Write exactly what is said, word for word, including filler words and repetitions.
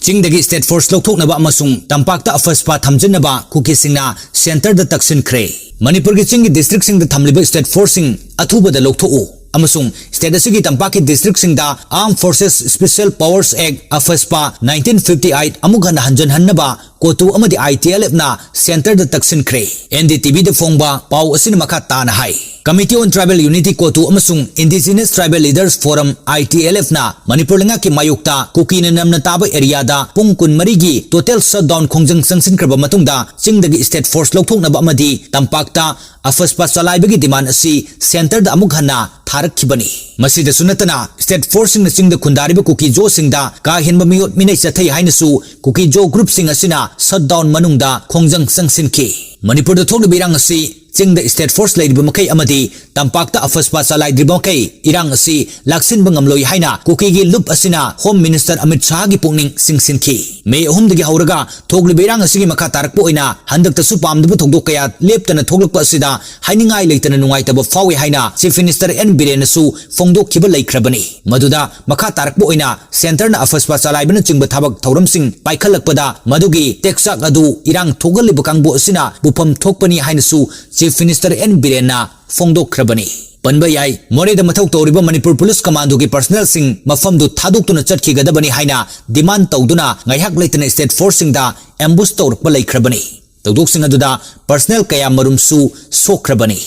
ꯆꯤꯡꯗꯒꯤ state force ꯂꯧꯊꯣꯛꯅꯕ ꯑꯃꯁꯨꯡ ꯇꯝꯄꯥꯛꯇ ꯑꯐꯁꯄꯥ ꯊꯝꯖꯤꯟꯅꯕ ꯀꯨꯀꯤꯁꯤꯡꯅ centreꯗ ꯇꯛꯁꯤꯟꯈ꯭ꯔꯦ꯫ ꯃꯅꯤꯄꯨꯔꯒꯤ ꯆꯤꯡꯒꯤ districtꯁꯤꯡꯗ ꯊꯝꯂꯤꯕ state forceꯁꯤꯡ ꯑꯊꯨꯕꯗ ꯂꯧꯊꯣꯛꯎ ꯑꯃꯁꯨꯡ state ꯑꯁꯤꯒꯤ ꯇꯝꯄꯥꯛꯀꯤ districtꯁꯤꯡꯗ Armed Forces Special Powers Act, ꯑꯐꯁꯄꯥ nineteen fifty eight ꯑꯃꯨꯛ ꯍꯟꯅ ꯍꯟꯖꯤꯟꯍꯟꯅꯕ CoTU ꯑꯃꯗꯤ ITLFꯅ centreꯗ ꯇꯛꯁꯤꯟꯈ꯭ꯔꯦ꯫ NDTVꯗ ꯐꯣꯡꯕ ꯄꯥꯎ ꯑꯁꯤꯅ ꯃꯈꯥ ꯇꯥꯅ ꯍꯥꯏ, Committee on Tribal Unity, CoTU ꯑꯃꯁꯨꯡ Indigenous Tribal Leaders Forum, ITLFꯅ Manipur ꯂꯩꯉꯥꯛꯀꯤ ꯃꯥꯌꯣꯛꯇ ꯀꯨꯀꯤꯅ ꯅꯝꯅ ꯇꯥꯕ areaꯗ ꯄꯨꯡ ꯀꯨꯟꯃꯔꯤꯒꯤ total shutdown ꯈꯣꯡꯖꯪ ꯆꯪꯁꯤꯟꯈ꯭ꯔꯕ ꯃꯇꯨꯡꯗ ꯆꯤꯡꯗꯒꯤ state force ꯂꯧꯊꯣꯛꯅꯕ ꯑꯃꯗꯤ ꯇꯝꯄꯥꯛꯇ ꯑꯐꯁꯄꯥ ꯆꯂꯥꯏꯕꯒꯤ demand ꯑꯁꯤ centreꯗ ꯑꯃꯨꯛ ꯍꯟꯅ ꯊꯥꯔꯛꯈꯤꯕꯅꯤ꯫ ꯃꯁꯤꯗꯁꯨ ꯅꯠꯇꯅ state forceꯁꯤꯡꯅ ꯆꯤꯡꯗ ꯈꯨꯟꯗꯥꯔꯤꯕ ꯀꯨꯀꯤ ꯖꯣꯁꯤꯡꯗ ꯀꯥ ꯍꯦꯟꯕ ꯃꯤꯑꯣꯠ ꯃꯤꯅꯩ ꯆꯠꯊꯩ ꯍꯥꯏꯅꯁꯨ ꯀꯨꯀꯤ ꯖꯣ groupꯁꯤꯡ ꯑꯁꯤꯅ shutdown ꯃꯅꯨꯡꯗ ꯈꯣꯡꯖꯪ ꯆꯪꯁꯤꯟꯈꯤ꯫ ꯃꯅꯤꯄꯨꯔꯗ ꯊꯣꯛꯂꯤꯕ ꯏꯔꯥꯡ ꯑꯁꯤ ꯆꯤꯡꯗ state force ꯂꯩꯔꯤꯕ ꯃꯈꯩ ꯑꯃꯗꯤ ꯇꯝꯄꯥꯛꯇ ꯑꯐꯁꯄꯥ ꯆꯂꯥꯏꯗ꯭ꯔꯤꯕ ꯃꯈꯩ ꯏꯔꯥꯡ ꯑꯁꯤ ꯂꯥꯛꯁꯤꯟꯕ ꯉꯝꯂꯣꯏ ꯍꯥꯏꯅ ꯀꯨꯀꯤꯒꯤ ꯂꯨꯞ ꯑꯁꯤꯅ Home Minister ꯑꯃꯤꯠ ꯁꯥꯍꯒꯤ ꯄꯨꯛꯅꯤꯡ ꯆꯤꯡꯁꯤꯟꯈꯤ꯫ ꯃꯦ ꯑꯍꯨꯝꯗꯒꯤ ꯍꯧꯔꯒ ꯊꯣꯛꯂꯤꯕ ꯏꯔꯥꯡ ꯑꯁꯤꯒꯤ ꯃꯈꯥ ꯇꯥꯔꯛꯄ ꯑꯣꯏꯅ ꯍꯟꯗꯛꯇꯁꯨ ꯄꯥꯝꯗꯕ ꯊꯧꯗꯣꯛ ꯀꯌꯥ ꯂꯦꯞꯇꯅ ꯊꯣꯛꯂꯛꯄ ꯑꯁꯤꯗ ꯍꯥꯏꯅꯤꯡꯉꯥꯏ ꯂꯩꯇꯅ ꯅꯨꯡꯉꯥꯏꯇꯕ ꯐꯥꯎꯏ ꯍꯥꯏꯅ Chief Minister N ꯕꯤꯔꯦꯟꯅꯁꯨ ꯐꯣꯡꯗꯣꯛꯈꯤꯕ ꯂꯩꯈ꯭ꯔꯕꯅꯤ꯫ ꯃꯗꯨꯗ ꯃꯈꯥ ꯇꯥꯔꯛꯄ ꯑꯣꯏꯅ centreꯅ ꯑꯐꯁꯄꯥ ꯆꯂꯥꯏꯕꯅꯆꯤꯡꯕ ꯊꯕꯛ ꯊꯧꯔꯝꯁꯤꯡ ꯄꯥꯏꯈꯠꯂꯛꯄꯗ ꯃꯗꯨꯒꯤ ꯇꯦꯛꯆꯥꯛ ꯑꯗꯨ ꯏꯔꯥꯡ ꯊꯣꯛꯍꯜꯂꯤꯕ ꯀꯥꯡꯕꯨ ꯑꯁꯤꯅ ꯄꯨꯐꯝ ꯊꯣꯛꯄꯅꯤ ꯍꯥꯏꯅꯁꯨ Chief Minister N ꯕꯤꯔꯦꯟꯅ ꯐꯣꯡꯗꯣꯛꯈ꯭ꯔꯕꯅꯤ꯫ ꯄꯟꯕ ꯌꯥꯏ, ꯃꯣꯔꯦꯗ ꯃꯊꯧ ꯇꯧꯔꯤꯕ ꯃꯅꯤꯄꯨꯔ Police Commandoꯒꯤ personnelꯁꯤꯡ ꯃꯐꯝꯗꯨ ꯊꯥꯗꯣꯛꯇꯨꯅ ꯆꯠꯈꯤꯒꯗꯕꯅꯤ ꯍꯥꯏꯅ demand ꯇꯧꯗꯨꯅ ꯉꯥꯏꯍꯥꯛ ꯂꯩꯇꯅ state forceꯁꯤꯡꯗ ambush ꯇꯧꯔꯛꯄ ꯂꯩꯈ꯭ꯔꯕꯅꯤ꯫ ꯊꯧꯗꯣꯛꯁꯤꯡ ꯑꯗꯨꯗ personnel ꯀꯌꯥ ꯃꯔꯨꯝꯁꯨ ꯁꯣꯛꯈ꯭ꯔꯕꯅꯤ꯫